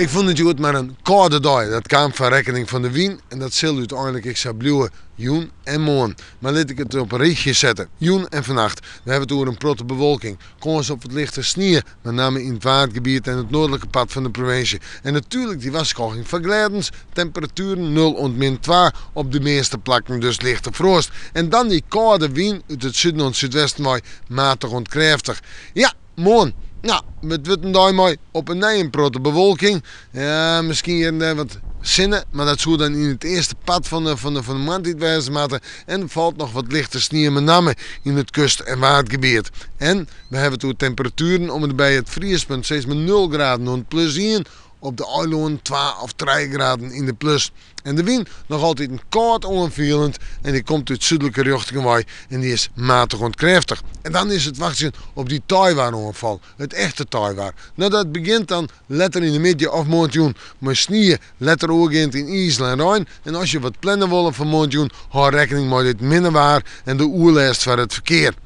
Ik fûn it hjoed mar in kâlde dei. Dat kaam foar rekkening fan de wyn en dat sil úteinlik ek sa bliuwe, jûn en moarn. Mar lit ik it op in rychje sette. Jûn en fannacht. We hawwe it oer in protte bewolking, kâns op wat lichte snie, mei namme yn it Waadgebiet en it noardlike part fan de provinsje. En natuerlik dy warskôging foar glêdens, temperatueren nul oant min twa, op de measte plakken dus lichte froast. En dan dy kâlde wyn út it suden oant súdwesten wei, matich oant krêftich. Ja, moarn. No, it wurdt in dei mei op 'e nij in protte bewolking. Ja, miskien hjir en dêr wat sinne, mar dat soe dan yn it earste part fan de, fan de, fan de moarntiid wêze moatte. En der falt noch wat lichte snie, mei namme yn it kust- en Waadgebiet. En we hawwe it oer temperatueren om en by it friespunt, sis mar nul graden oant plus ien, op de eilannen twa of trije graden yn de plus. En de wyn noch altiten kâld oanfielend en dy komt út súdlike rjochtingen wei en dy is matich oant krêftich. En dan is it wachtsjen op dy teiwaaroanfal, it echte teiwaar. No dat begjint dan letter yn de middei of moarntejûn mei snie, letter oergeand yn izel en rein. En as je wat planne wolle foar moarntejûn, hâld rekkening mei dit minne waar en de oerlêst foar it ferkear.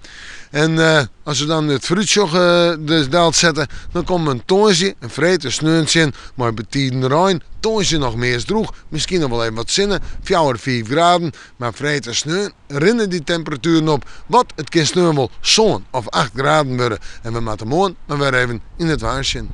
En as we dan it foarútsjoch dus delsette, dan komme we in tongersdei, in freed, in sneon tsjin mei betiden rein. Tongersdei noch meast drûch, miskien noch wol even wat sinne, fjouwer, fiif graden. Mar freed en sneon rinne dy temperatueren op, want it kin sneon wol sân of acht graden wurde. En we moatte moarn mar wer even yn it waar sjen.